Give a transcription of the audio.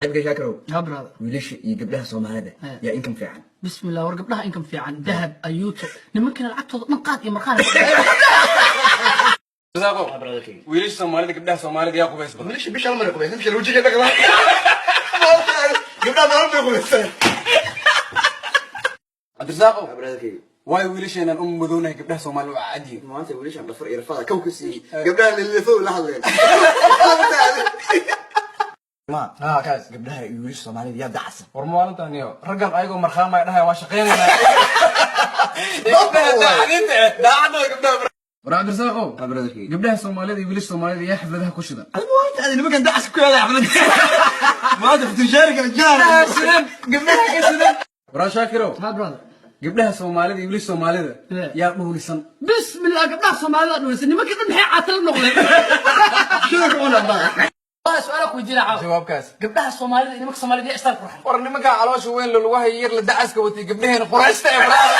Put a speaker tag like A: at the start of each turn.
A: Saaxiibkay Shaakirow.
B: Ha, brother.
A: Wiilasha iyo gabdhaha Soomaalida yaa income fiican?
B: Bismillah, war gabdhaha income fiican, dahab ayuuto, nimankana lacagtooda dhan qaad iyo marqaan.
C: Saaqo, wiilasha Soomaalida, gabdhaha Soomaalida yaa qubays badan?
A: Wiilasha bisha hal mar ay qubaysan, bisha wajiga dhaqdaa. Gabdhaha maalin bay qubaysan.
C: Cabdirasaaqo.
A: Brotherkayga.
C: Waayo wiilasheenan u madownahay, gabdhaha Soomaalida waa cadyihin.
A: Maanta wiilashan dhafar iyo rafada kow ka siiyey, gabdhaha lilifow la hadleen ma.
C: Ah, kaas.
A: Gabdhaha iyo wiilasha Soomaalida yaa dacsan?
C: War maalintan iyo raggan ayagoo markhaamaya dhahaya waa shaqaynaynaa. Gabdhaha daacadinta eh, daacadda waa gabdhaha. War Cabdirasaaqo.
A: Brotherkayga.
C: Gabdhaha Soomaalida iyo wiilasha Soomaalida yaa xafladaha ku shida?
A: Maanta nimankan dacas ku yaala xaflada maanta futushaari kala jaar.
C: Shidan gabdhaha ka shidan. Waraa Shaakirow.
B: Ha, brother.
C: Gabdhaha Soomaalida iyo wiilasha Soomaalida yaa dhuulisan?
B: Bismillah, gabdhaha Soomaalida dhulaysa. Nimankii dhan maxay caatala noqdeen?
A: Shida ku cunaa baa.
B: Waa su'aal ku weydiina caawa.
C: Jawaabkaas.
B: Gabdhaha Soomaalida iyo nimanka Soomaalida yaa istaal qurxan?
C: War nimanka caloosha weyn la lugaha yar la dacaska watay, gabdhaheena qurayshta ee baraada.